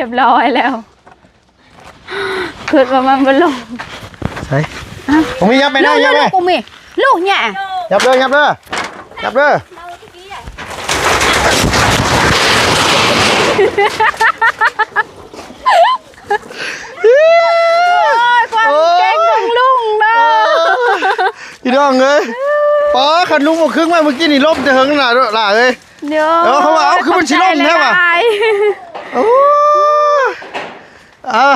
ຮຽບຮ້ອຍແລ້ວ. ຄິດວ່າມັນບໍ່ລົງ. ໃສ? ຮະ? ບໍ່ມີ. ຫຍັບໄປນະ, ຫຍັບໄປ. ລູກ, ລູກ, ລູກນີ້. ລູກຫຍັງ? ຫຍັບເດີ, ຫຍັບເດີ, ຫຍັບເດີ. ໂອ້ຍ ຄວາມເກັ່ງຂອງລຸງເນາະ. ໂອ້ຍ ພີ່ນ້ອງເອີຍ, ປ້າ ຄັນລຸງບໍ່ຄຶງມາເມື່ອກີ້ນີ້ ລົ້ມແຕ່ເຫິງນະຫຼ້າເອີຍ. ໂດຍ. ເອີ ເຂົາວ່າ ເອົາ ຄືມັນຊິລົ້ມແທ້ວະ. ໂອ້ ອ່າ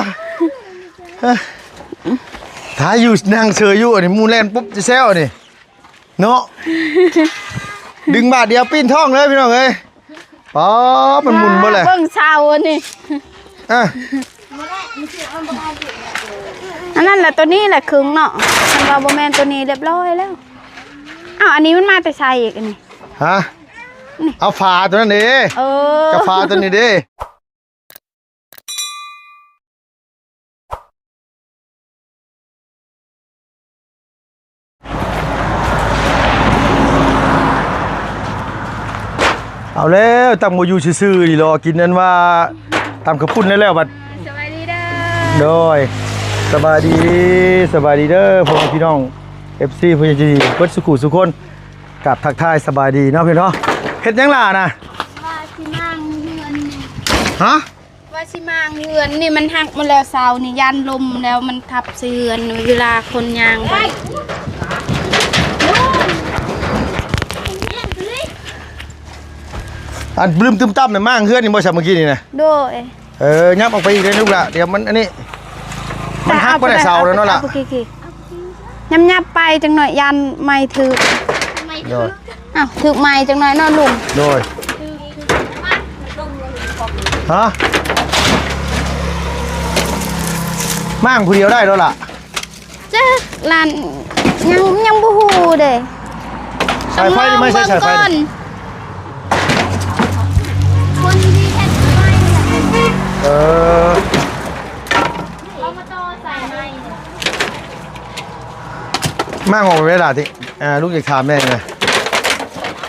ຖ້າຢູ່ ນັ່ງເຊີຍຢູ່ ອັນນີ້ໝູ່ແລ່ນປຸບແຊວນີ້ເນາະ. ດຶງບາດດຽວປີ້ນທ້ອງເລີຍ ພີ່ນ້ອງເອີຍ. ປ້າ ມັນໝຸນເບິດແຫຼະ. ເບິ່ງເສົາອັນນີ້. ອ່ະ ອັນນັ້ນແຫຼະ ໂຕນີ້ແຫຼະຄຶງເນາະ. ຄັນວ່າບໍ່ແມ່ນໂຕນີ້ ຮຽບຮ້ອຍແລ້ວ. ອ້າວ ອັນນີ້ມັນມາແຕ່ໃສອີກອັນນີ້? ຮະ? ນີ້ ເອົາຝາໂຕນັ້ນເດ້. ເອີ ກະຝາໂຕນີ້ເດ້. ເອົາແລ້ວ ຕັ້ງບໍ່ຢູ່ຊື່ໆ ນີ້ ລໍກິນອັນວ່າຕຳເຂົ້າປຸ້ນແລ້ວບັດ. ສະບາຍດີເດີ. ໂດຍ ສະບາຍດີ, ສະບາຍດີເດີ ພໍ່ແມ່ພີ່ນ້ອງ ເອັຟຊີ ຜູ້ໃຫຍ່ໃຈດີ ເບິດສູ່ຄູ່ສູ່ຄົນ. ກາບທັກທາຍສະບາຍດີເນາະພີ່ເນາະ. ເຮັດຫຍັງຫຼ້ານະ? ວ່າຊິມ້າງເຮືອນ. ຮະ? ວ່າຊິມ້າງເຮືອນນີ້ ມັນຫັກໝົດແລ້ວ ເສົານີ້ ຢ້ານລົ້ມແລ້ວມັນທັບໃສ່ເຮືອນ ເວລາຄົນຍ່າງໄປ. ອັນບຶມຕຶມຕ່ຳນະ ມ້າງເຮືອນນີ້ບໍ່ຊະ ເມື່ອກີ້ນີ້ນະ? ໂດຍ. ເອີ ຫຍັບອອກໄປອີກເດີລູກຫຼ້າ ດຽວມັນອັນນີ້ ມັນຫັກບໍ່ໄດ້ເສົາແລ້ວເນາະຫຼ້າ. ຫຍັບໆ ໄປຈັກໜ້ອຍ ຢ້ານໄມ້ຖືກ. ໂດຍ. ອ້າວ ຖືກໄມ້ຈັກໜ້ອຍເນາະລຸງ. ໂດຍ. ຮະ? ມ້າງຜູ້ດຽວໄດ້ໂລດລະ. ຈັກຫຼານ ຍັງ ຍັງບໍ່ຮູ້ເດ້. ສາຍໄຟນີ້ ຕ້ອງມາໃຊ້ສາຍໄຟນີ້. ເອີ ມ້າງອອກໄປເວລາຕິ ອ່າ ລູກຢາກຖາມແມ່ນະ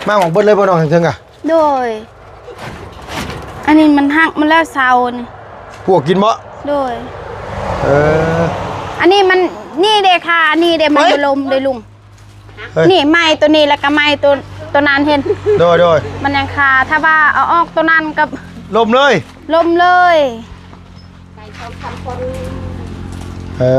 ມ້າງອອກເບິດເລີຍບໍ່ນ້ອງ ເທິງໆ ກະ? ໂດຍ. ອັນນີ້ມັນຫັກໝົດແລ້ວເສົານີ້. ປວກກິນບໍ່? ໂດຍ. ເອີ ອັນນີ້ມັນ ນີ້ເດ້ຄ່າ ອັນນີ້ເດ້ ມັນບໍ່ລົ້ມເດ້ລຸງ. ເຮີ້ຍ ນີ້ໄມ້ໂຕນີ້ ແລ້ວກະໄມ້ໂຕ ໂຕນັ້ນເຫັນ. ໂດຍໆ. ມັນຍັງຄາ ຖ້າວ່າເອົາອອກໂຕນັ້ນກະລົ້ມເລີຍ. ລົ້ມເລີຍ. ໄປສອງສາມຄົນ. ເອີ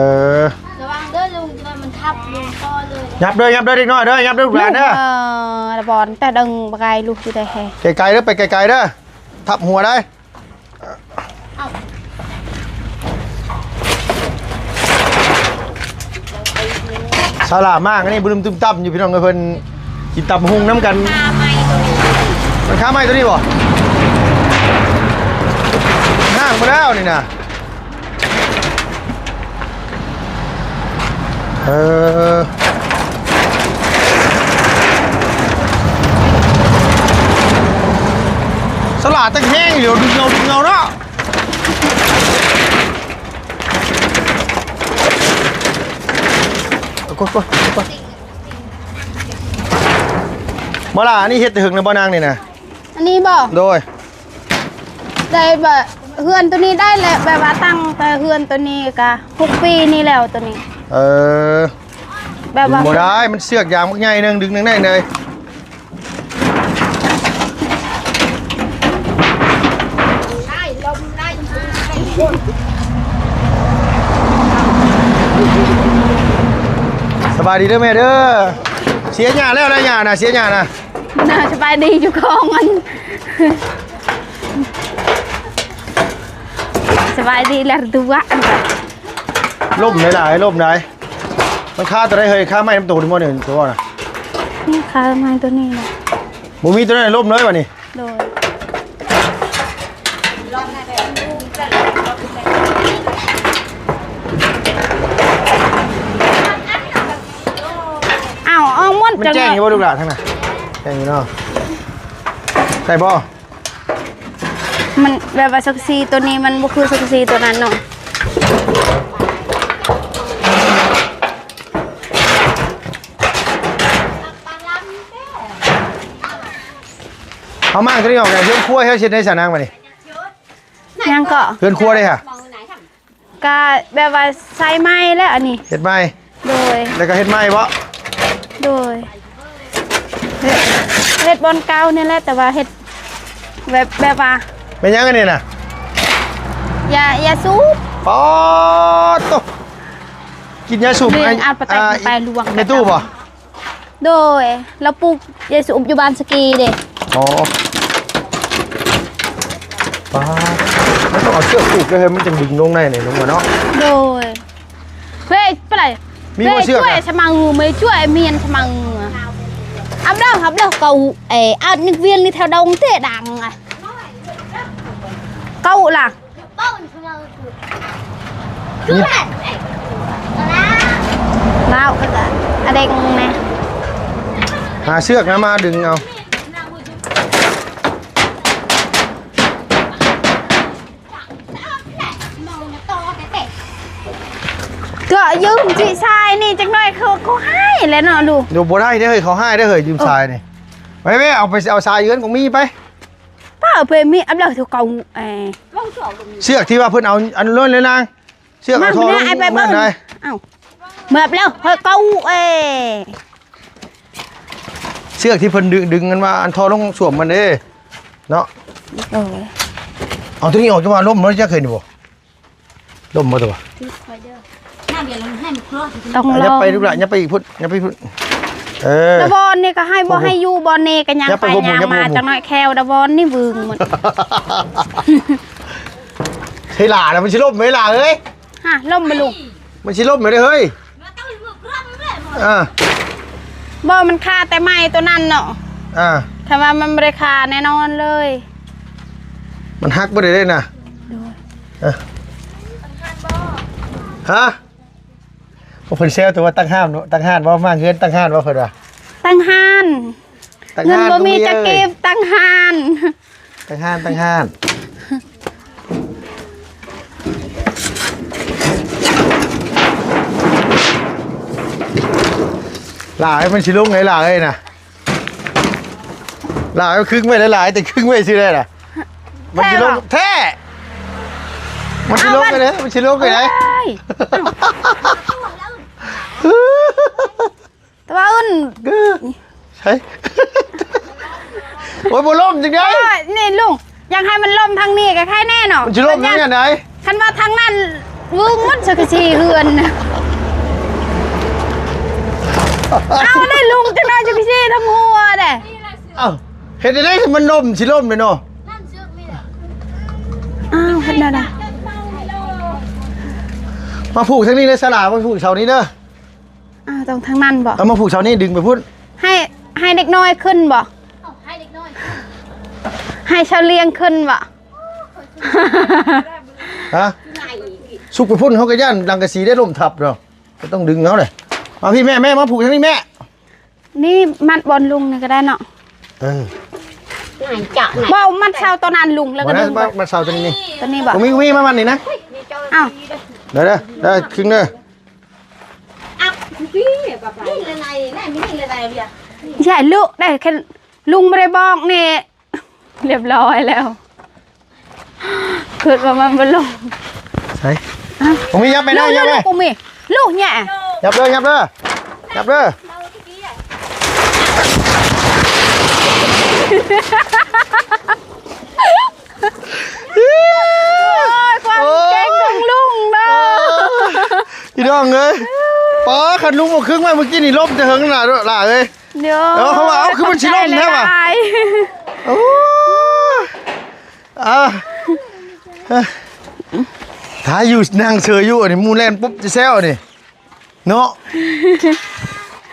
ລະວັງເດີລຸງ ຈະວ່າມັນທັບລຸງຕໍ່ເລີຍ. ຫຍັບເດີ ຫຍັບເດີ ເດັກນ້ອຍເດີ ຫຍັບເດີ ລູກຫຼານເດີ. ເອີ ລະບອນ ແຕ່ດຶງບໍ່ໄກ ລູກຊິໄດ້ແຮງ. ໄກໆເດີ ໄປໄກໆເດີ ທັບຫົວໄດ້. ສາລາມາກ ອັນນີ້ບຶມຕຶມຕ່ຳຢູ່ ພີ່ນ້ອງເອີຍ ເພິ່ນ ກິນຕຳຫຸ່ງນຳກັນ. ຄາໄມ້ໂຕນີ້ ມັນຄາໄມ້ໂຕນີ້ບໍ່? ຫ້າງມາແລ້ວນີ້ນະ. ເອີ ສາລາຕັ້ງແຮງຢູ່ ດຶງເອົາ ດຶງເອົາເນາະ. ກົດ ກົດ ກົດ ບໍ່ລະ ອັນນີ້ເຮັດແຕ່ເຖິງແລ້ວບໍ່ນາງນີ້ນະ? ອັນນີ້ບໍ່? ໂດຍ. ໄດ້ແບບ ເຮືອນໂຕນີ້ໄດ້ແຫຼະ ແບບວ່າຕັ້ງແຕ່ເຮືອນໂຕນີ້ກະຫົກປີນີ້ແລ້ວໂຕນີ້. ເອີ ແບບວ່າ ບໍ່ໄດ້ ມັນເຊືອກຢາງບັກໃຫຍ່ໜຶ່ງ ດຶງໜຶ່ງໄດ້ເລີຍ. ສະບາຍດີເດີແມ່ເດີ. ເສຍຫຍ້າແລ້ວ ແລ້ວຫຍ້ານະ ເສຍຫຍ້ານະ. ໜ້າສະບາຍດີຢູ່ຂອງມັນ. ສະບາຍດີແລ້ວດູວະ. ລົມຫຼາຍໆ ລົມຫຼາຍ. ມັນຄາຕົວໃດເຮີ້ຍ? ຄາໄມ້ນຳໂຕນີ້ບໍ່ນີ້ ຕົວນະ? ນີ້ຄາໄມ້ຕົວນີ້ນະ. ບໍ່ມີຕົວໃດ ລົມເລີຍບາດນີ້. ໂດຍ. ອ້າວ ອອກໝົດ. ມັນແຈ້ງຢູ່ບໍ່ລູກຫຼານທາງນັ້ນ? ແຈ້ງຢູ່ເນາະ. ໄດ້ບໍ່? ມັນແບບວ່າສັງກະສີຕົວນີ້ມັນບໍ່ຄືສັງກະສີຕົວນັ້ນເນາະ. ເອົາມາຕົວນີ້ອອກແລ້ວ ເຮືອນຄົວເຮົາເຮັດໃນສານາງບາດນີ້. ຫຍັ ຫຍັງເກາະ? ເຮືອນຄົວເດ້ຫະ? ກະແບບວ່າໃຊ້ໃໝ່ແລ້ວອັນນີ້ ເຮັດໃໝ່. ໂດຍ. ແລ້ວກໍເຮັດໃໝ່ບໍ? ໂດຍ. ເຮັດ ເຮັດບ່ອນເກົ່ານີ້ແຫຼະ ແຕ່ວ່າເຮັດແບບ ແບບວ່າ ແມ່ນຫຍັງອັນນີ້ນະ? ຢາ ຢາສູບ. ປາດໂຕ ກິນຢາສູບ. ເລື່ອງ ໄອ້ ອັດປະແຕກ ອ່າ ໄປລວງ ແມ່ຕູ້ບໍ? ໂດຍ ລາວປູກຢາສູບຢູ່ບ້ານສະກີເດ້. ອໍ ປາດ ມັນຕ້ອງເອົາເຊືອກຜູກເດ້ ມັນຈຶ່ງດຶງລົງໄດ້ນີ້ ລົງມາເນາະ. ໂດຍ. ເວ ປະໄດ ມີບໍ່ເຊືອກ? ຊ່ວຍສະມັງ ເວ ຊ່ວຍມຽນສະມັງ. ອັບເລີ ອັບເລີ ເກົາ ເອີ ອັດນິກວຽນນີ້ແຖວດົງເຕະດັງ. ເກົາລະ ລາວກໍຈະອະເດັງແດ່. ຫາເຊືອກນະ ມາດຶງເອົາ. ເກາະຢືມຊິຊາຍນີ້ຈັກໜ້ອຍ ເຂົາ ເຂົາຮ້າຍແຫຼະເນາະລູກ. ໂຍ ບໍ່ໄດ້ເດ້ເຮີ້ຍ ເຂົາຮ້າຍເດ້ເຮີ້ຍ ຢືມຊາຍນີ້. ໄປໆ ເອົາໄປ ເອົາຊາຍເຮືອນຂອງມີໄປ. ປ້າເພິ່ນມີອັບເລີເທົ່າເກົ່າ. ເອີ ເຊືອກທີ່ວ່າເພິ່ນເອົາອັນນັ້ນເລີຍນາງ ເຊືອກເອົາທໍ່ລົງ ໄປເບິ່ງ. ເອົ້າ ເມືອບແລ້ວ ເຮົາເກົາ ເອີ ເຊືອກທີ່ເພິ່ນດຶງ ດຶງກັນວ່າອັນທໍ່ລົງສ້ວມມັນເດ້ເນາະ. ໂດຍ. ເອົາຕົວນີ້ອອກ ຈະວ່າລົ້ມບໍ່ ຈັກເຄີຍນີ້ບໍ່? ລົ້ມບໍ່ຕົວະ? ຕ້ອງລອງ. ຍັບໄປລູກຫຼານ ຍັບໄປອີກພຸ້ນ ຍັບໄປພຸ້ນ. ເອີ ຕະບອນນີ້ກໍໃຫ້ບໍ່ໃຫ້ຢູ່ບ່ອນນີ້ ກໍຍ່າງໄປຍ່າງມາ ຈັກໜ້ອຍແຂ້ວຕະບອນນີ້ວຶງໝົດ. ເຮີ້ຍຫຼານະ ມັນຊິລົ້ມໄໝຫຼາເອີຍ? ຮະ ລົ້ມບໍ່ລູກ? ມັນຊິລົ້ມໄໝເດີເຮີ້ຍ? ອ່າ ບໍ່ ມັນຄາແຕ່ໄມ້ຕົວນັ້ນເນາະ. ອ່າ ຄັນວ່າມັນບໍ່ໄດ້ຄາແນ່ນອນເລີຍ ມັນຫັກບໍ່ໄດ້ເດ້ນະ. ໂດຍ. ຮະ ພວກເພິ່ນແຊວຕົວວ່າຕັ້ງຮ້ານ ຕັ້ງຮ້ານບໍ່? ມາເຮືອນຕັ້ງຮ້ານບໍ່ ເພິ່ນວ່າ? ຕັ້ງຮ້ານ ເງິນບໍ່ມີຈັກກີບ ຕັ້ງຮ້ານ ຕັ້ງຮ້ານ ຕັ້ງຮ້ານ. ຫຼາຍ ມັນຊິລົງໄດຫຼາຍນະ. ຫຼາຍ ຄຶງໄວ້ຫຼາຍໆ ແຕ່ຄຶງໄວ້ຊື່ໃດລະ? ມັນຊິລົງແທ້. ມັນຊິລົງໄປເດ້ ມັນຊິລົງໄປໄດ. ເອີຍ ແຕ່ວ່າອື່ນ ໃສ ໂອ້ຍ ບໍ່ລົ້ມຈັ່ງໃດ. ເອີຍ ນີ້ລຸງ ຢາກໃຫ້ມັນລົ້ມທາງນີ້ກໍໄຄແນ່ເນາະ. ມັນຊິລົ້ມທາງນັ້ນໃດ? ຄັນວ່າທາງນັ້ນວຶງໝົດ ສັງກະສີເຮືອນ. ເອົາໄດ້ລຸງ ຈັກໜ້ອຍ ສັງກະສີທັງຫົວເດ້. ເອົ້າ ເຮັດໄດ້ ມັນລົ້ມ ຊິລົ້ມເດ້ເນາະ. ອ້າວ ເຮັດແນວໃດ? ມາຜູກທາງນີ້ເດີ ສາລາ ມາຜູກເສົານີ້ເດີ. ອ້າວ ຕ້ອງທາງນັ້ນບໍ? ເອົາມາຜູກເສົານີ້ ດຶງໄປພຸ້ນ. ໃຫ້ ໃຫ້ເດັກນ້ອຍຂຶ້ນບໍ? ໃຫ້ເດັກນ້ອຍ ໃຫ້ຊາວລ້ຽງຂຶ້ນບໍ? ຮະ ສຸກໄປພຸ້ນ ເຮົາກໍຢ້ານສັງກະສີໄດ້ລົ້ມທັບເນາະ ກໍຕ້ອງດຶງເອົາເດ້. ມາພີ່ແມ່ ແມ່ມາຜູກທາງນີ້ແມ່. ນີ້ມັດບ່ອນລຸງນີ້ກໍໄດ້ເນາະ. ເອີ ບໍ່ ມັດເສົາຕົວນັ້ນລຸງ ແລ້ວກໍດຶງໄປ. ມັດເສົາຕົວນີ້ ຕົວນີ້ບໍ? ບໍ່ມີ ບໍ່ມີ ມາມັດນີ້ນະ. ອ້າວ ໄດ້ເດີ ໄດ້ຄຶ່ງເດີ. ຍາຍລຸໄດ້ ຄັນລຸງບໍ່ໄດ້ບອກນີ້ ຮຽບຮ້ອຍແລ້ວ ຄິດວ່າມັນບໍ່ລົງ. ໃສ? ອ້າວ ບໍ່ມີ ຫຍັບໄປນະ ຫຍັບໄປ. ລູກ ລູກ ລູກນີ້ ຫຍັບເດີ ຫຍັບເດີ ຫຍັບເດີ. ໂອ້ຍ ຄວາມເກັ່ງຂອງລຸງເນາະ. ໂອ້ຍ ພີ່ນ້ອງເອີຍ ປ້າ ຄັນລຸງບໍ່ຄຶ່ງໄວ້ມື້ກີ້ນີ້ ລົ້ມແຕ່ເຫິງລະຫຼ້າເອີຍ. ເອີ ເຂົາວ່າ ເອົ້າ ຄືມັນຊິລົ້ມແທ້ຫວາ? ໂອ້ຍ ອ່າ ຖ້າຢູ່ ນັ່ງເຊີຍຢູ່ ອັນນີ້ໝູ່ແລ່ນປຸບຈະແຊວນີ້ເນາະ.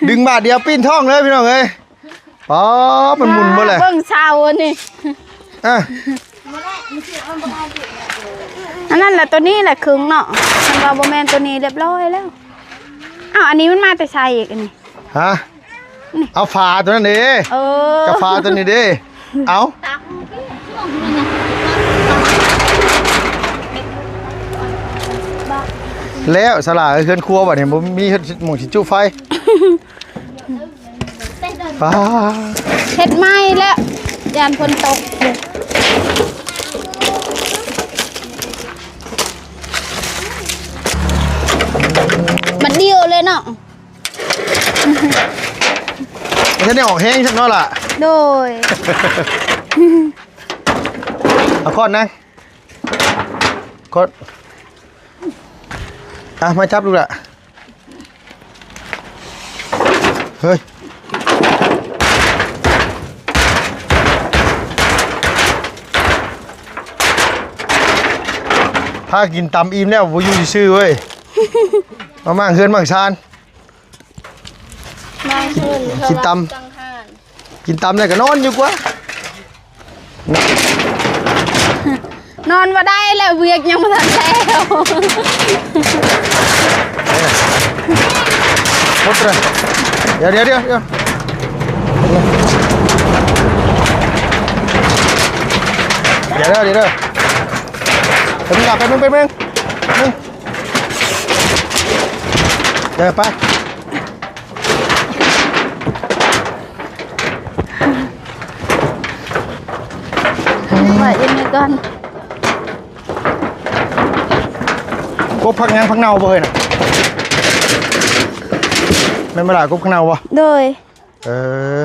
ດຶງບາດດຽວປີ້ນທ້ອງເລີຍ ພີ່ນ້ອງເອີຍ. ປ້າ ມັນໝຸນເບິດແຫຼະ ເບິ່ງເສົາອັນນີ້. ອ່າ ອັນນັ້ນລະ ຕົວນີ້ລະຄຶ່ງເນາະ. ຄັນວ່າບໍ່ແມ່ນຕົວນີ້ ຮຽບຮ້ອຍແລ້ວ. ອ້າວ ອັນນີ້ມັນມາແຕ່ໃສອີກອັນນີ້? ຮະ ນີ້ ເອົາຝາຕົວນັ້ນເດ້. ເອີ ກັບຝາຕົວນີ້ເດ້. ເອົາ ແລ້ວສາລາເອີຍ ເຮືອນຄົວບັດນີ້ບໍ່ມີເຮັດໝ່ອງຊິຈຸໄຟ. ປ້າ ເຮັດໃໝ່ແລ້ວ ຢ້ານຝົນຕົກ. ເນາະ ມັນຈະໄດ້ອອກແຮງຊັ້ນເນາະລະ. ໂດຍ ເອົາຄ້ອນນະ ກດ ອ່ະ ມາຈັບລູກລະ ເຮີ້ຍ ພາກິນຕຳອີ່ມແລ້ວ ບໍ່ຢູ່ຊື່ເວີຍ ມາມ້າງເຮືອນມ້າງຊານ. ມາເພິ່ນ ກິນຕຳ ເພາະວ່າ ກິນຕຳແລ້ວກໍນອນຢູ່ກວ່າ. ນອນບໍ່ໄດ້ແລ້ວ ວຽກຍັງບໍ່ທັນແລ້ວ. ໝົດເລີຍ ດຽວ ດຽວ ດຽວ ດຽວ ດຽວ ດຽວ ດຽວ ແປັບໜຶ່ງ ແປັບໜຶ່ງ ແປັບໜຶ່ງ ດຽວໄປ. ໄວ້ອີກນີ້ກ່ອນ ກົບຜັກຫຍັງ ຜັກເນົ່າບໍ່ເຮີ້ຍນະ ແມ່ນບໍ່ລະ ກົບຜັກເນົ່າບໍ່? ໂດຍ ເອີ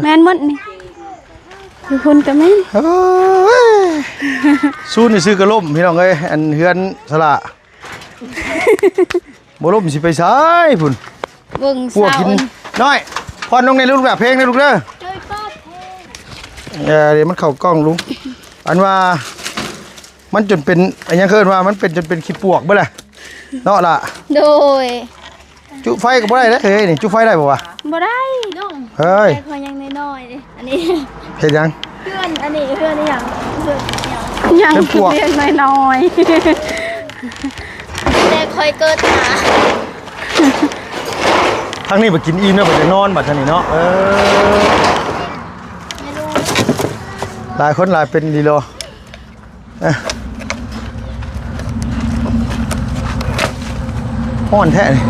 ແມ່ນໝົດນີ້ ຢູ່ພຸ້ນກໍແມ່ນ ເອີຍ ຊູນຊື່ໆກໍລົ້ມ ພີ່ນ້ອງເອີຍ ອັນເຮືອນສະຫຼະ ບໍ່ລົ້ມຊິໄປໃສພຸ້ນ ເບິ່ງ ພວກກິນ ສາວ ນ້ອຍ ຜ່ອນລົງໃນລູກລະ ເພງໃນລູກເດີ ເອີ ດຽວມັນເຂົ້າກ້ອງລຸງ ອັນວ່າ ມັນຈົນເປັນ ອັນຫຍັງເອີ້ນວ່າ ມັນເປັນຈົນເປັນຂີ້ປວກເບິດແຫຼະ ເນາະລະ ໂດຍ ຈຸໄຟກໍບໍ່ໄດ້ເດ້ ເຮີ້ຍ ນີ້ ຈຸໄຟໄດ້ບໍ່ວະ? ບໍ່ໄດ້ ເຮີ້ຍ ແຕ່ຂ້ອຍຍັງນ້ອຍໆເດ້ ອັນນີ້ ເຮັດຫຍັງ? ເຮືອນ ອັນນີ້ເຮືອນອີ່ຫຍັງ? ເຮືອນອີ່ຫຍັງ? ຍັງ ເຮືອນປວກ ເລັກນ້ອຍໆ ແຕ່ຂ້ອຍເກີດມາ ທາງນີ້ໄປກິນອີ່ມແລ້ວໄປນອນບັດທາງນີ້ເນາະ ເອີ ຫຼາຍຄົນຫຼາຍເປັນອີ່ຫຼີ. ຮ້ອນແທ້ນີ້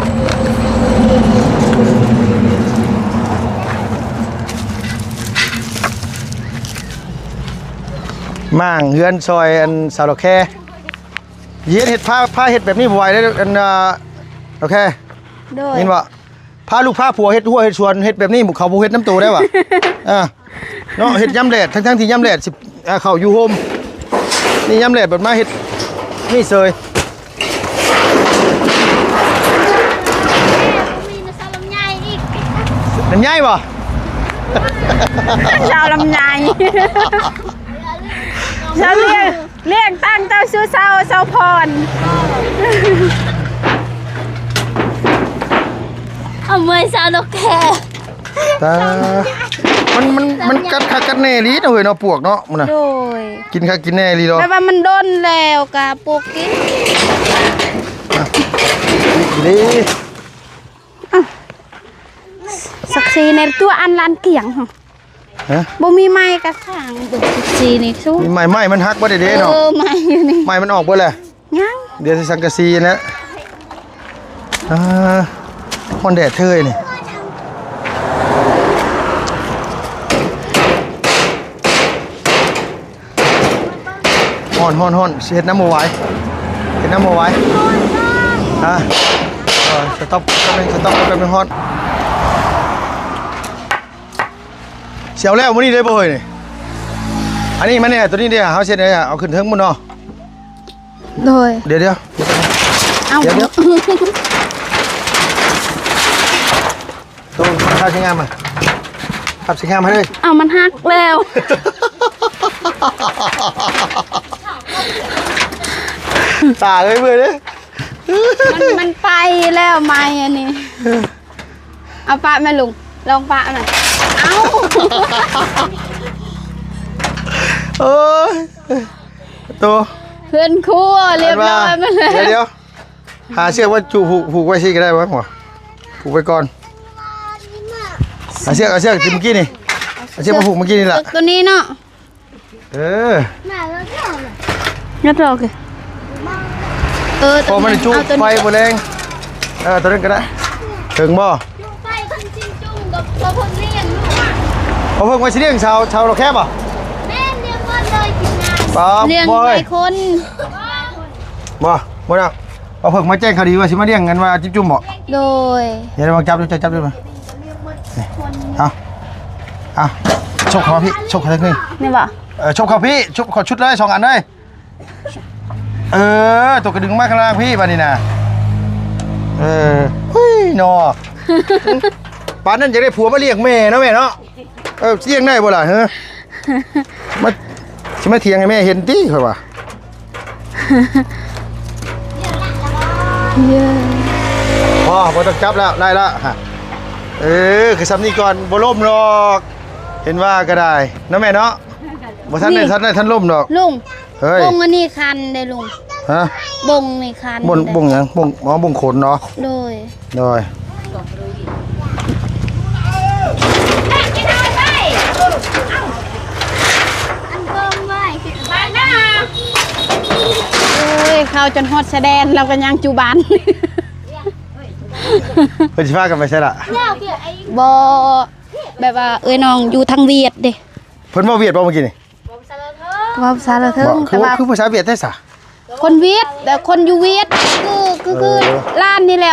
ມ້າງເຮືອນຊ່ອຍອັນສາວດອກແຄ ເຮັດ ເຮັດ ພາ ພາເຮັດແບບນີ້ບໍ່ໄຫວເດ້ ອັນ ດອກແຄ ໂດຍ ຍິນບໍ່? ພາລູກພາຜົວເຮັດຮົ້ວເຮັດສວນ ເຮັດແບບນີ້ ເຂົາບໍ່ເຮັດນຳໂຕໄດ້ຫວາ? ອ່າ ເນາະ ເຮັດຍາມແດດ ທັງໆທີ່ຍາມແດດຊິ ອ່າ ເຂົ້າຢູ່ໂຮມ ນີ້ຍາມແດດບັດມາເຮັດນີ້ເສີຍ ມີສາວລຳໄຍອີກ ລຳໄຍບໍ່? ສາວລຳໄຍ ສາວລຳໄຍ. ລ້ຽງຕັ້ງເຈົ້າຊື່ເຊົາ ເຊົາພອນ ເອົາເມື່ອຍຊາວນົກແຄ ຕາ ມັນ ມັນ ມັນກັດຄັກກັດແນ່ອີ່ຫຼີເນາະເຮີ້ຍເນາະ ປວກເນາະ ມັນນະ ໂດຍ ກິນຄັກກິນແນ່ອີ່ຫຼີເນາະ ແບບວ່າມັນດົນແລ້ວກະປົກກິນ ອ່ະ ອີ່ຫຼີ ອ່ະ ສັກສີໃນຕົວອັນລານກຽງ ຮະ ບໍ່ມີໄມ້ກະຂ້າງ ເບິ່ງສີນີ້ຊູ ມີໄມ້ ໄມ້ມັນຫັກເບິດເດ້ເນາະ ເອີ ໄມ້ຢູ່ນີ້ ໄມ້ມັນອອກເບິດແລ້ວ ຍັງ ດຽວຊິສັງກະສີນະ ອ່າ ຮ້ອນແດດເທີຍນີ້ ຮ້ອນ ຮ້ອນ ຮ້ອນ ຊິເຮັດນ້ຳບໍ່ໄຫວ ເຮັດນ້ຳບໍ່ໄຫວ ຮະ ເອີ ສະຕັອບແປັບໜຶ່ງ ສະຕັອບແປັບໜຶ່ງ ຮ້ອນ. ຊິເອົາແລ້ວມື້ນີ້ເລີຍບໍ່ເຮີ້ຍນີ້ ອັນນີ້ມາແນ່ ໂຕນີ້ເດ້ ເຮົາເຊັດເອົາຂຶ້ນເທິງພຸ້ນເນາະ ໂດຍ ດຽວໆ ເອົາ ດຽວໆ ໂຕ ພາບຊິງາມມາ ພາບຊິງາມມາເລີຍ ເອົາ ມັນຫັກແລ້ວ ຕາເອີຍ ເມື່ອຍເດ້ ມັນ ມັນໄປແລ້ວໄມ້ອັນນີ້. ເອົາປະແມ່ລຸງ ລອງປະນະ ເອົາ ໂອ້ຍ ໂຕ ເຮືອນຄົວລຽບຮ້ອຍໝົດແລ້ວ ດຽວໆ ຫາເຊືອກມາຈູ ຜູກ ຜູກໄວ້ຊີ້ກໍໄດ້ຫວາ ຜູກໄວ້ກ່ອນ ຫາເຊືອກ ເອົາເຊືອກທີ່ເມື່ອກີ້ນີ້ ເອົາເຊືອກມາຜູກເມື່ອກີ້ນີ້ລະ ໂຕນີ້ເນາະ. ເອີ ງັດອອກເອີ ເອີ ເພາະມັນຈຸໄຟບໍ່ແລງ ເອີ ໂຕນັ້ນກໍໄດ້ ເຖິງບໍ່? ຈຸໄຟຄັນຊິຈຸກັບພໍ່ເພິ່ນລ້ຽງລູກ ພໍ່ເພິ່ນວ່າຊິລ້ຽງຊາວ ຊາວລາວແຄບໍ່? ແມ່ນ ລ້ຽງໝົດເລີຍທີມງານ ປ້າ ລ້ຽງຫຼາຍຄົນ ບໍ່ ບໍ່ດອກ ພໍ່ເພິ່ນມາແຈ້ງຂ່າວດີວ່າຊິມາລ້ຽງກັນວ່າຈິບຈຸ້ມບໍ່? ໂດຍ ຢ່າໄດ້ວາງຈັບ ເຈົ້າຈັບຢູ່ ນີ້ ເອົາ ເອົາ ຊົກເຂົ້າມາພີ້ ຊົກເຂົ້າທາງນີ້ ນີ້ບໍ່? ເອີ ຊົກເຂົ້າພີ້ ຊົກເຂົ້າຊຸດເລີຍ ສອງອັນເລີຍ ເອີ ໂຕກະດຶງມາຂ້າງລ່າງພີ້ ບາດນີ້ນະ ເອີ ຫຸ້ຍ ເນາະ ປານນັ້ນຢາກໄດ້ຜົວມາລ້ຽງແມ່ເນາະ ແມ່ເນາະ. ເອີ ສຽງໄດ້ບໍ່ລະ ເຮີ ມາ ຊິມາຖຽງໃຫ້ແມ່ເຫັນຕິ ຂ້ອຍວ່າ ພໍ ບໍ່ຕ້ອງຈັບແລ້ວ ໄດ້ລະ ເອີ ຄືຊ່ຳນີ້ກ່ອນ ບໍ່ລົ້ມດອກ ເຫັນວ່າກໍໄດ້ເນາະແມ່ເນາະ ບໍ່ທັນໄດ້ ທັນໄດ້ ທັນລົ້ມດອກ ລຸງ ເຮີ້ຍ ບົງອັນນີ້ຄັນເດ້ລຸງ ຮະ ບົງນີ້ຄັນ ບົງ ເດ້ ບົງຫຍັງ? ບົງ ອໍ ບົງຂົນເນາະ ໂດຍ ໂດຍ ໂອ້ຍ ເຂົ້າຈົນຮອດຊາຍແດນ ລາວກໍຍັງຈຸບານ ເພິ່ນຊິພາກັນໄປໃສລະ? ບໍ່ ແບບວ່າເອື້ອຍນ້ອງຢູ່ທາງຫວຽດເດ້ ເພິ່ນເວົ້າຫວຽດບໍ່ເມື່ອກີ້ນີ້? ເວົ້າພາສາລາວເທິງ ເວົ້າພາສາລາວເທິງ ແຕ່ວ່າ ຄື ຄືພາສາຫວຽດແທ້ສະ? ຄົນຫວຽດ ແບບຄົນຢູ່ຫວຽດ ຄື ຄື ຄື ເອີ ຫຼານນີ້ແຫຼະ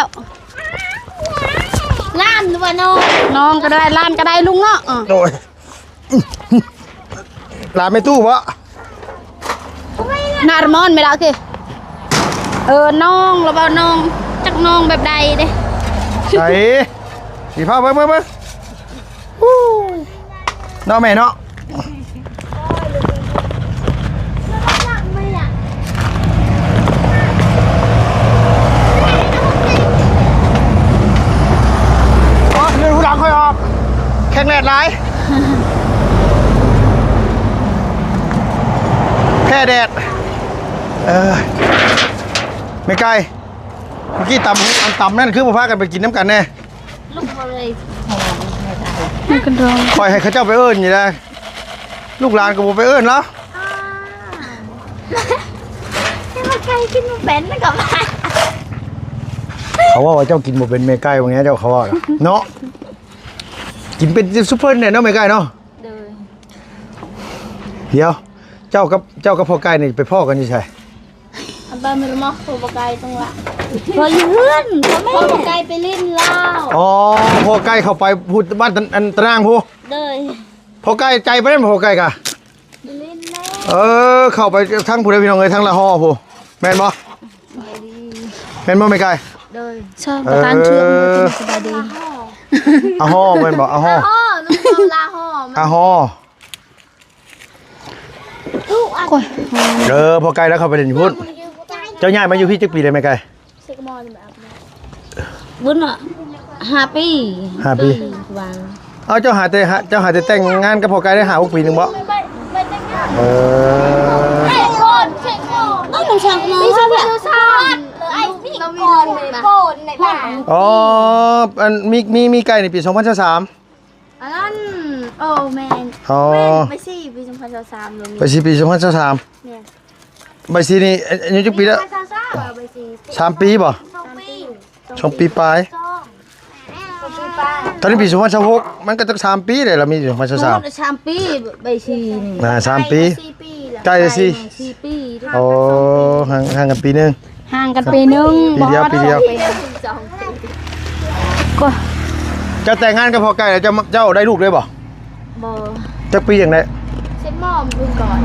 ຫຼານ ຫຼືວ່ານ້ອງ? ນ້ອງກໍໄດ້ ຫຼານກໍໄດ້ລຸງເນາະ ເອີ ໂດຍ ຫຼານແມ່ຕູ້ບໍ່? ນາລະມອນແມ່ນລະ ໂອເຄ ເອີ ນ້ອງ ລະເວົ້ານ້ອງ ຈັກນ້ອງແບບໃດເດ້ ໃສ ຊິພາເບິ່ງ ເບິ່ງ ເບິ່ງ ເນາະແມ່ເນາະ ເລື່ອນຫູຫຼັງຄ່ອຍອອກ ແຂງແດດຫຼາຍ ແພ້ແດດ ເອີ ແມ່ໄກ່ ເມື່ອກີ້ຕຳ ອັນຕຳນັ້ນຄືບໍ່ພາກັນໄປກິນນຳກັນແດ່? ລູກບໍ່ເລີຍ ຂ້ອຍໃຫ້ເຂົາເຈົ້າໄປເອີ້ນຢູ່ນະ ລູກຫຼານກໍບໍ່ໄປເອີ້ນລາວ ແຕ່ວ່າໄກ່ກິນບໍ່ເປັນນະ ກໍວ່າ ເຂົາເວົ້າວ່າເຈົ້າກິນບໍ່ເປັນແມ່ໄກ່ ວ່າແງເຈົ້າ ເຂົາເວົ້ານະເນາະ ກິນເປັນຊຸບເພິ່ນແດ່ເນາະແມ່ໄກ່ເນາະ ໂດຍ ດຽວ ເຈົ້າກັບ ເຈົ້າກັບພໍ່ໄກ່ນີ້ໄປພໍ້ກັນຢູ່ໃສ? ອັນບ້ານແມ່ນມາ ພໍ່ໄກ່ຕົງລະ ພໍ່ຢູ່ເຮືອນ ພໍ່ແມ່ ພໍ່ໄກ່ໄປຫຼິ້ນລາວ ອໍ ພໍ່ໄກ່ເຂົ້າໄປພຸ້ນ ບ້ານ ອັນຕະນາງພຸ້ນ ໂດຍ ພໍ່ໄກ່ໄກປານນັ້ນ ພໍ່ໄກ່ກະ ໄປຫຼິ້ນແລ້ວ ເອີ ເຂົ້າໄປທາງພຸ້ນແຫຼະພີ່ນ້ອງເອີຍ ທາງລະຫໍ້ພຸ້ນ ແມ່ນບໍ່? ແມ່ນບໍ່ແມ່ໄກ່? ໂດຍ ເອີ ສະບາຍດີ ອາຫໍ້ແມ່ນບໍ່? ອາຫໍ້ ອາຫໍ້ ລຸງເວົ້າລາຫໍ້ ອາຫໍ້ ໂອ້ຍ ເອີ ພໍ່ໄກ່ລາວເຂົ້າໄປຫຼິ້ນຢູ່ພຸ້ນ ເຈົ້າຍ້າຍມາຢູ່ພີ້ຈັກປີແລ້ວແມ່ໄກ່? ບຸນເນາະ ຫ້າປີ ຫ້າປີ ປີ ເອົາ ເຈົ້າຫາແຕ່ ເຈົ້າຫາແຕ່ແຕ່ງງານກັບພໍ່ໄກ່ໄດ້ຫ້າຫົກປີໜຶ່ງບໍ່? ເອີ ອໍ ອັນມີ ມີ ມີໄກ່ນີ້ປີສອງພັນຊາວສາມ ອັນນັ້ນ ໂອ້ ແມ່ນ ອໍ ແມ່ນ ໃບສີປີສອງພັນຊາວສາມ ໃບສີປີສອງພັນຊາວສາມ ແມ່ນ ໃບສີນີ້ອາຍຸຈັກປີແລ້ວ? ສອງພັນຊາວສາມ ໃບສີ ສາມປີບໍ່? ສອງປີ ສອງປີປາຍ ສອງປີປາຍ ຕອນນີ້ປີສອງພັນຊາວຫົກ ມັນກໍຈັກສາມປີແລ້ວ ລະມີສອງພັນຊາວສາມ ໂອ້ ສາມປີ ໃບສີນີ້ ອ່າ ສາມປີ ໃກ້ສີ່ປີ ໃກ້ສີ່ປີ ໂອ້ ຫ່າງ ຫ່າງກັນປີໜຶ່ງ ຫ່າງກັນປີໜຶ່ງ ປີດຽວ ບໍ່ ປີດຽວ ສອງປີ ກໍ ເຈົ້າແຕ່ງງານກັບພໍ່ໄກ່ແລ້ວ ເຈົ້າ ເຈົ້າໄດ້ລູກເລີຍບໍ່? ບໍ່ ຈັກປີຈັ່ງໄດ້? ສິບໝໍ້ເພິ່ນກ່ອນ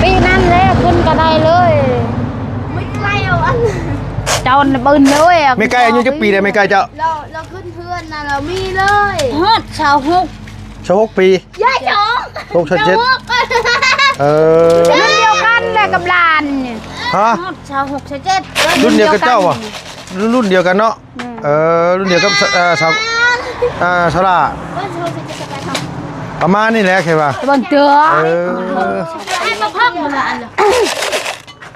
ປີນັ້ນແຫຼະເພິ່ນກໍໄດ້ເລີຍ ເຈົ້າເບິ່ງເລີຍ ແມ່ໄກ່ອາຍຸຈັກປີແລ້ວແມ່ໄກ່ເຈົ້າ? ລາວ ລາວຂຶ້ນເຮືອນນະ ລາວມີເລີຍ ຮອດຊາວຫົກ ຊາວຫົກປີ ຍາຍສອງ ຫົກຊາວເຈັດ ເອີ ລຸ້ນດຽວກັນແຫຼະກັບຫຼານນີ້ ຮະ ຮອດຊາວຫົກ ຊາວເຈັດ ລຸ້ນດຽວກັບເຈົ້າບໍ່? ລຸ້ນ ລຸ້ນດຽວກັນເນາະ ແມ່ນ ເອີ ລຸ້ນດຽວກັບ ເອີ ສາວ ເອີ ສາວຫຼ້າ ປະມານນີ້ແຫຼະ ແຄ່ວ່າ ເບິ່ງເດີ ເອີ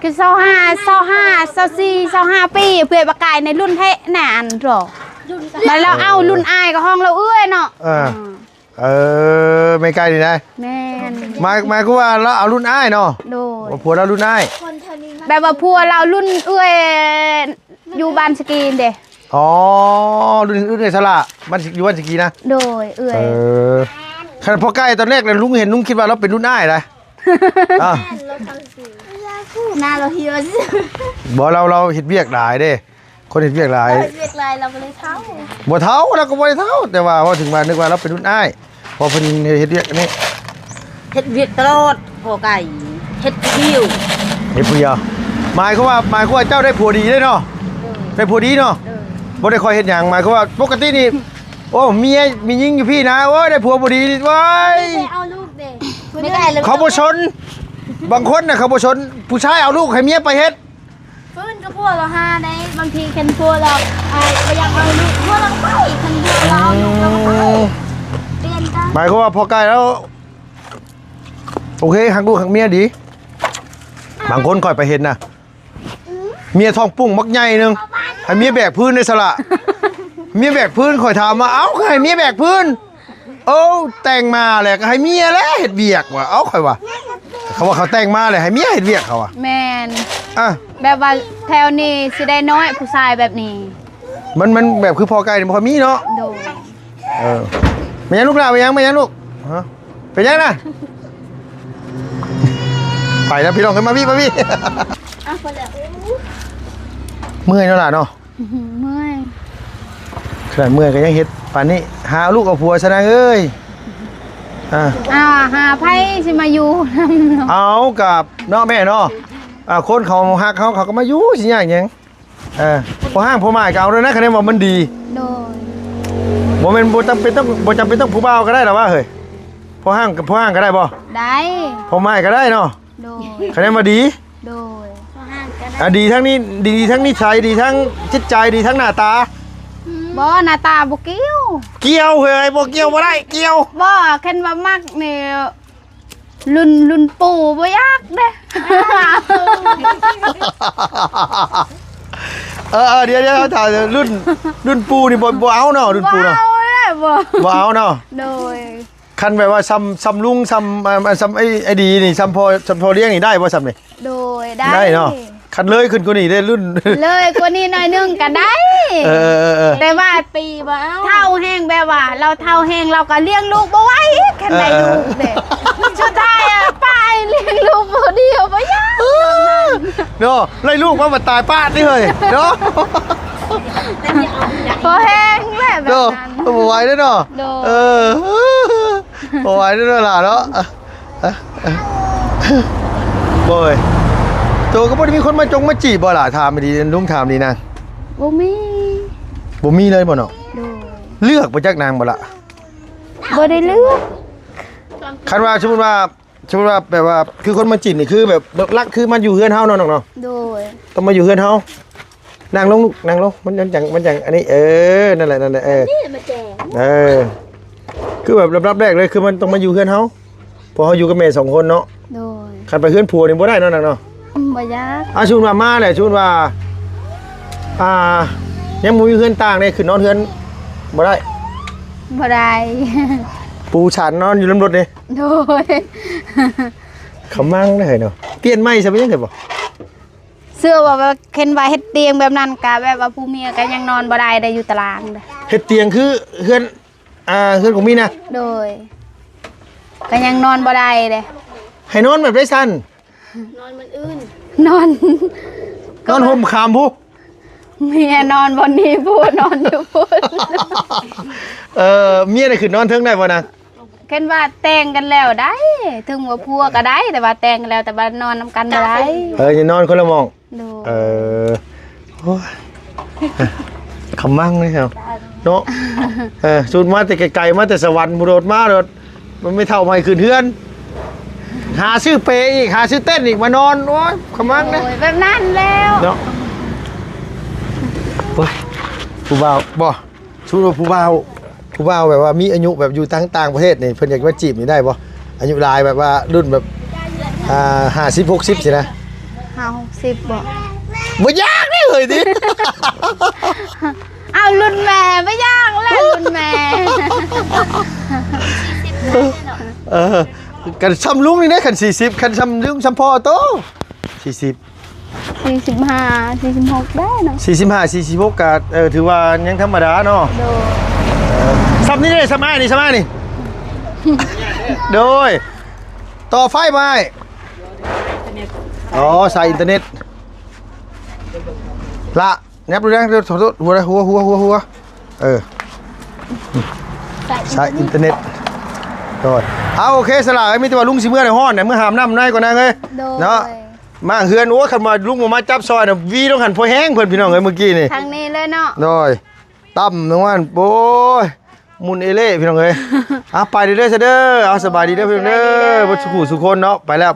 ຄືຊາວຫ້າ ຊາວຫ້າ ຊາວສີ່ ຊາວຫ້າປີ ເພື່ອປະກາຍໃນລຸ້ນແທ້ນະ ອັນໂຕ ແລ້ວເອົາລຸ້ນອ້າຍກໍຮ້ອງລາວເອື້ອຍເນາະ ເອີ ເອີ ແມ່ໄກ່ນີ້ນະ ແມ່ນ ໝາຍ ໝາຍຄວາມວ່າລາວເອົາລຸ້ນອ້າຍເນາະ ໂດຍ ວ່າຜົວລາວລຸ້ນອ້າຍ ແບບວ່າຜົວລາວລຸ້ນເອື້ອຍ ຢູ່ບ້ານສະກີນເດ້ ອໍ ລຸ້ນ ລຸ້ນເອື້ອຍສາລາ ບ້ານ ຢູ່ບ້ານສະກີນະ ໂດຍ ເອື້ອຍ ເອີ ຄັນພໍ່ໄກ່ຕອນແລກນະ ລຸງເຫັນ ລຸງຄິດວ່າລາວເປັນລຸ້ນອ້າຍນະ ອ່າ ໜ້າລາວຫ່ຽວ ບໍ່ ລາວ ລາວເຮັດວຽກຫຼາຍເດ້ ຄົນເຮັດວຽກຫຼາຍ ເຮັດວຽກຫຼາຍ ລາວກໍເລີຍເຖົ້າ. ບໍ່ເຖົ້າ ລາວກໍບໍ່ໄດ້ເຖົ້າ ແຕ່ວ່າເວົ້າເຖິງວ່າ ນຶກວ່າລາວເປັນລຸ້ນອ້າຍ ເພາະເພິ່ນເຮັດວຽກອັນນີ້ ເຮັດວຽກຕະຫຼອດ. ພໍ່ໄກ່ເຮັດຜູ້ດຽວ ເຮັດຜູ້ດຽວ. ໝາຍຄວາມວ່າ ໝາຍຄວາມວ່າເຈົ້າໄດ້ຜົວດີເດ້ເນາະ? ໂດຍ ໄດ້ຜົວດີເນາະ? ໂດຍ ບໍ່ໄດ້ຄ່ອຍເຮັດຫຍັງ. ໝາຍຄວາມວ່າປົກກະຕິນີ້ ໂອ້ ເມຍ ແມ່ຍິງຢູ່ພີ້ນະ ໂອ້ຍ ໄດ້ຜົວບໍ່ດີເວີຍ ໄດ້ເອົາລູກເດ້ ເຂົາບໍ່ສົນ. ບາງຄົນນະ ເຂົາບໍ່ສົນ ຜູ້ຊາຍເອົາລູກໃຫ້ເມຍໄປເຮັດ ຟື້ນກັບຜົວລາວຫາໄດ້. ບາງທີຄັນຜົວລາວ ອ່າ ບໍ່ຢາກເອົາລູກ ຜົວລາວໄປ. ຄັນຜົວລາວເອົາລູກ ລາວກໍໄປ. ອືມ ປ່ຽນກັນ. ໝາຍຄວາມວ່າພໍ່ໄກ່ລາວ ໂອເຄ ຮັກລູກຮັກເມຍດີ. ບາງຄົນຂ້ອຍໄປເຫັນນະ ເມຍທ້ອງປຸ້ງບັກໃຫຍ່ໜຶ່ງ ໃຫ້ເມຍແບກພື້ນໄດ້ຊະລະ. ເມຍແບກພື້ນ ຂ້ອຍຖາມວ່າ ເອົ້າ ຄືໃຫ້ເມຍແບກພື້ນ? ໂອ້ ແຕ່ງມາແລ້ວກໍໃຫ້ເມຍແຫຼະເຮັດວຽກວ່າ. ເອົ້າ ຂ້ອຍວ່າ ເຂົາວ່າເຂົາແຕ່ງມາແລ້ວໃຫ້ເມຍເຮັດວຽກ ເຂົາວ່າ. ແມ່ນ ອ່ະ ແບບວ່າແຖວນີ້ຊິໄດ້ນ້ອຍຜູ້ຊາຍແບບນີ້. ມັນ ມັນແບບຄືພໍ່ໄກ່ນີ້ບໍ່ຄ່ອຍມີເນາະ. ໂດຍ ເອີ ແມ່ນຫຍັງລູກຫຼ້າ ແມ່ນຫຍັງ ແມ່ນຫຍັງລູກ? ຮະ ເປັນຫຍັງນະ? ໄປແລ້ວພີ່ນ້ອງເອີຍ ມາພີ່ ມາພີ່. ເມື່ອຍເນາະຫຼ້າເນາະ. ເມື່ອຍ ຂະໜາດເມື່ອຍກໍຍັງເຮັດປານນີ້. ຫາເອົາລູກເອົາຜົວຊະນາງເອີຍ. ອ່າ ອ່າ ຫາໃຜຊິມາຢູ່ນຳເນາະ? ເອົາ ກັບເນາະແມ່ເນາະ. ອ່າ ຄົນເຂົາຮັກເຮົາ ເຂົາກໍມາຢູ່ ຊິຍາກຫຍັງ? ເອີ ພໍ່ຮ້າງພໍ່ໝ້າຍກໍເອົາໂລດນະ ຄັນແມ່ນວ່າມັນດີ. ໂດຍ ບໍ່ແມ່ນ ບໍ່ຈຳເປັນຕ້ອງ ບໍ່ຈຳເປັນຕ້ອງຜູ້ບ່າວກໍໄດ້ລະວ່າເຮີ້ຍ. ພໍ່ຮ້າງ ພໍ່ຮ້າງກໍໄດ້ບໍ່? ໄດ້ ພໍ່ໝ້າຍກໍໄດ້ເນາະ. ໂດຍ ຄະແນນວ່າດີ. ໂດຍ ອ່າ ດີທັງນີ້ ດີທັງນິໄສ ດີທັງຈິດໃຈ ດີທັງໜ້າຕາ. ບໍ່ ໜ້າຕາບໍ່ກ່ຽວ. ກ່ຽວເຮີ້ຍ ບໍ່ກ່ຽວບໍ່ໄດ້ ກ່ຽວ. ບໍ່ ຄັນວ່າມັກນີ້ ລຸ້ນ ລຸ້ນປູ່ບໍ່ຢາກເດ້. ເອີ ເອີ ດຽວ ດຽວ ຖ້າລຸ້ນ ລຸ້ນປູ່ນີ້ບໍ່ ບໍ່ເອົາເນາະ ລຸ້ນປູ່ເນາະ. ບໍ່ເອົາເນາະ. ໂດຍ ຄັນແບບວ່າຊ່ຳ ຊ່ຳລຸງ ຊ່ຳ ອ່າ ຊ່ຳໄອ້ ໄອ້ດີນີ້ ຊ່ຳພໍ່ ຊ່ຳພໍ່ລ້ຽງນີ້ໄດ້ບໍ່ ຊ່ຳນີ້? ໂດຍ ໄດ້ ໄດ້ເນາະ. ຄັນເລີຍຂຶ້ນກວ່ານີ້ເດ້ລຸ້ນ ເລີຍກວ່ານີ້ໜ້ອຍໜຶ່ງກໍໄດ້. ເອີ ເອີ ເອີ ແຕ່ວ່າປີບໍ່ເອົາ ເຖົ້າແຮງ ແບບວ່າລາວເຖົ້າແຮງ ລາວກໍລ້ຽງລູກບໍ່ໄຫວ ຄັນໄດ້ ເອີ ລູກເດ້. ສຸດທ້າຍອະ ປ້າໃຫ້ລ້ຽງລູກຜູ້ດຽວບໍ່ຢາກ ເອີ ເນາະ. ໄດ້ລູກມາບັດຕາຍປ້າຕິເຮີ້ຍເນາະ. ພໍແຮງແຫຼະແບບນັ້ນ ບໍ່ໄຫວເດ້ເນາະ. ໂດຍ ເອີ ບໍ່ໄຫວເດ້ເນາະຫຼ້າເນາະ. ໂອ້ຍ ໂຕກໍບໍ່ໄດ້ມີຄົນມາຈົງມາຈີບບໍ່ລະ? ຖາມດີ ລຸງຖາມດີນາງ. ບໍ່ມີ ບໍ່ມີເລີຍບໍ່ເນາະ? ໂດຍ ເລືອກບໍ່ຈັກນາງບໍ່ລະ? ບໍ່ໄດ້ເລືອກ. ຄັນວ່າສົມມຸດວ່າ ສົມມຸດວ່າແບບວ່າຄືຄົນມາຈີບນີ້ ຄືແບບຫຼັກໆ ຄືມາຢູ່ເຮືອນເຮົາເນາະນ້ອງເນາະ. ໂດຍ ຕ້ອງມາຢູ່ເຮືອນເຮົາ. ນັ່ງລົງລູກ ນັ່ງລົງ ມັນ ມັນຈັ່ງ ມັນຈັ່ງອັນນີ້ ເອີ ນັ້ນແຫຼະ ນັ້ນແຫຼະ ເອີ ນີ້ມາແຈງ ເອີ ຄືແບບລຳດັບແລກເລີຍ ຄືມັນຕ້ອງມາຢູ່ເຮືອນເຮົາ ເພາະເຮົາຢູ່ກັບແມ່ສອງຄົນເນາະ. ໂດຍ ຄັນໄປເຮືອນຜົວນີ້ບໍ່ໄດ້ເນາະ ນັ່ງເນາະ. ອືມ ບໍ່ຢາກ. ອ່າ ສົມມຸດວ່າມາແຫຼະ ສົມມຸດວ່າ ອ່າ ຍັງບໍ່ມີເຮືອນຕ່າງເດ້ ຂຶ້ນນອນເຮືອນບໍ່ໄດ້? ບໍ່ໄດ້ ປູສານນອນຢູ່ນຳລົດນີ້. ໂດຍ ຂະມັງເດ້ເຮີ້ຍເນາະ. ປ່ຽນໃໝ່ຊະ ເປັນຫຍັງເດບໍ່? ເຊື່ອວ່າ ວ່າ ເຫັນວ່າເຮັດຕຽງແບບນັ້ນ ກະແບບວ່າຜູ້ເມຍກະຍັງນອນບໍ່ໄດ້ເດ້ ຢູ່ຕາລາງເດ້. ເຮັດຕຽງຄືເຮືອນ ອ່າ ເຮືອນຂອງມີນະ? ໂດຍ ກະຍັງນອນບໍ່ໄດ້ເດ້. ໃຫ້ນອນແບບໃດຊັ້ນ? ນອນບ່ອນອື່ນ ນອນ ນອນຮົ່ມຂາມພຸ້ນ. ເມຍນອນບ່ອນນີ້ ຜົວນອນຢູ່ພຸ້ນ. ເອີ ເມຍໄດ້ຂຶ້ນນອນເທິງໄດ້ບໍ່ນະ? ຄັນວ່າແຕ່ງກັນແລ້ວໄດ້ ເຖິງວ່າຜົວກໍໄດ້ ແຕ່ວ່າແຕ່ງກັນແລ້ວ ແຕ່ວ່ານອນນຳກັນບໍ່ໄດ້. ເອີ ນອນຄົນລະໝ່ອງ. ໂດຍ ເອີ ໂອ້ຍ ຂະມັງເດ້ເຮົາເນາະ. ເອີ ສູນມາແຕ່ໄກໆ ມາແຕ່ສະຫວັນ ໂດດມາໂດດ ມັນໄມ່ເຖົ້າໃໝ່ຂຶ້ນເຮືອນ ຫາຊື້ເປອີກ ຫາຊື້ເຕັນອີກມານອນ. ໂອ້ຍ ຂະມັງເດ້. ໂດຍ ແບບນັ້ນແລ້ວເນາະ. ໂອ້ຍ ຜູ້ບ່າວບໍ່ ສົມມຸດວ່າຜູ້ບ່າວ ຜູ້ບ່າວແບບວ່າມີອາຍຸແບບຢູ່ທາງຕ່າງປະເທດນີ້ ເພິ່ນຢາກມາຈີບນີ້ໄດ້ບໍ່? ອາຍຸຫຼາຍແບບວ່າລຸ້ນແບບ ອ່າ ຫ້າສິບ ຫົກສິບຊີ້ນະ. ຫ້າ ຫົກສິບບໍ່? ບໍ່ຢາກເດ້ເຮີ້ຍຕິ. ເອົາ ລຸ້ນແມ່ບໍ່ຢາກແລ້ວ ລຸ້ນແມ່. ເອີ ກັນຊ່ຳລຸງນີ້ເດ້ ຄັນສີ່ສິບ ຄັນຊ່ຳລຸງຊ່ຳພໍ່ໂຕ ສີ່ສິບ ສີ່ສິບຫ້າ ສີ່ສິບຫົກໄດ້ເນາະ. ສີ່ສິບຫ້າ ສີ່ສິບຫົກ ກະ ເອີ ຖືວ່າຍັງທຳມະດາເນາະ. ໂດຍ ເອີ ຊ່ຳນີ້ເດ້ ຊ່ຳອ້າຍນີ້ ຊ່ຳອ້າຍນີ້. ໂດຍ ຕໍ່ໄຟບໍ່ອ້າຍ? ອໍ ສາຍອິນເຕີເນັດ. ລະ ແນບດູແດງ ເດີ ຂໍໂທດ ຫົວ ຫົວ ຫົວ ຫົວ ຫົວ ເອີ ໃຊ້ ໃຊ້ອິນເຕີເນັດ ໂດຍ ເອົາ ໂອເຄ ສະຫຼາ ມີແຕ່ວ່າລຸງຊິເມືອແລ້ວ ຮ້ອນນະ ເມືອຫາບນ້ຳໃນກ່ອນນາງເອີຍ ໂດຍ ເນາະ ມາເຮືອນ ໂອ້ຍ ຄັນວ່າລຸງບໍ່ມາຈັບຊ່ອຍນະ ວີລົງຫັ້ນພໍແຮງເພິ່ນ ພີ່ນ້ອງເອີຍ ມື້ກີ້ນີ້ ທາງນີ້ເລີຍເນາະ ໂດຍ ຕ່ຳລົງມາ ໂອ້ຍ ໝຸ່ນເອເລ່ ພີ່ນ້ອງເອີຍ ເອົາ ໄປເດີ ເດີ ເດີ ເອົາ ສະບາຍດີເດີ ພີ່ນ້ອງເດີ ສະບາຍດີເດີ ເບິດສູ່ຜູ້ສູ່ຄົນເນາະ ໄປແລ້ວ